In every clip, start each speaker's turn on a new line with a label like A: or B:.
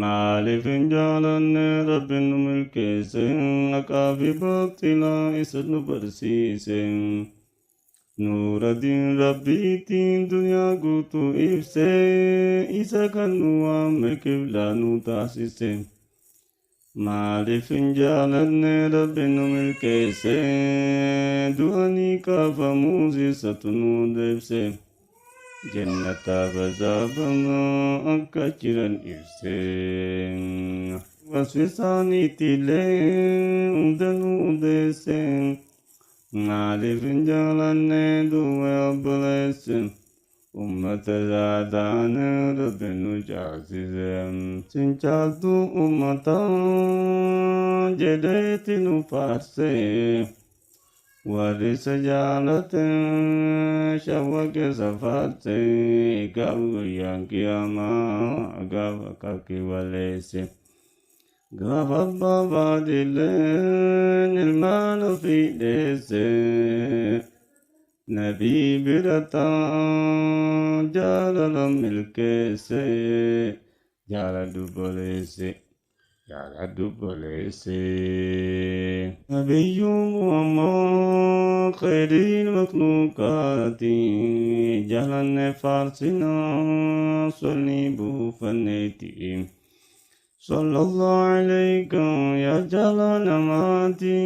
A: Maaliif hin jaalanne Rabbiin nu milkeesse, haqaa fi baaxilaa isa nu barsiise. Nuura diin Rabbiitiin duniyaa guutuu ibse, isa kan nu waame kiblaa nu taasise. Maaliif hin jaalanne Rabbiin nu milkeesse, du'anii kaafamuus isatu nu deebise. Jannataaf azaabamaa akka jiran ibse. Wasfi isaaniitillee hunda nu odeesse. Maaliif hin jaalanne du'a obboleesse? Ummata isaa taane Rabbi nu caasise. Sin caaltu ummata jedheeti nu faarse. Warri isa jaalate shawwa keessa faarse. Gaafa guyyaan qiyaamaa gaafa kakki balleesse. Gaafa abbaa baadilleen ilmaan ofii dheesse. Nabii bira taa'aa jaalala milkeesse. Jaaladhu obboleesse. Jaaladhu obboleesse. Nabiyyuu Muhammad khayriin makluuqaati. Jaalanne faarsinaa solni buufanneeti. Sallallahu alayka yaa jala namaati.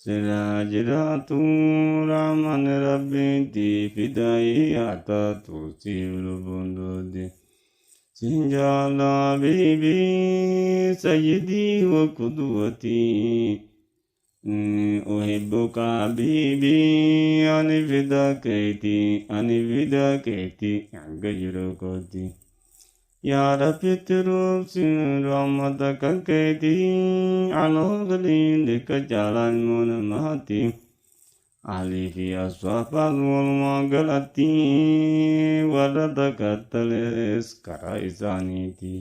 A: Silaa jiraatu rahman Rabbiitti fidaayii haa taatu siif lubbuun duuti. Sin jaala habiibii sayyidii wa qudwatii. Uhibbuka habiibii ani fidaa keeti ani fidaa keeti hanga jiru kooti. Yaa Rabbi itti roobsi rahmata kan keeti alaa khaliilika jaalaa ilmoo namaati. Ahlii fi aswaabaas walumaa galatti warra takattalees karaa isaaniiti.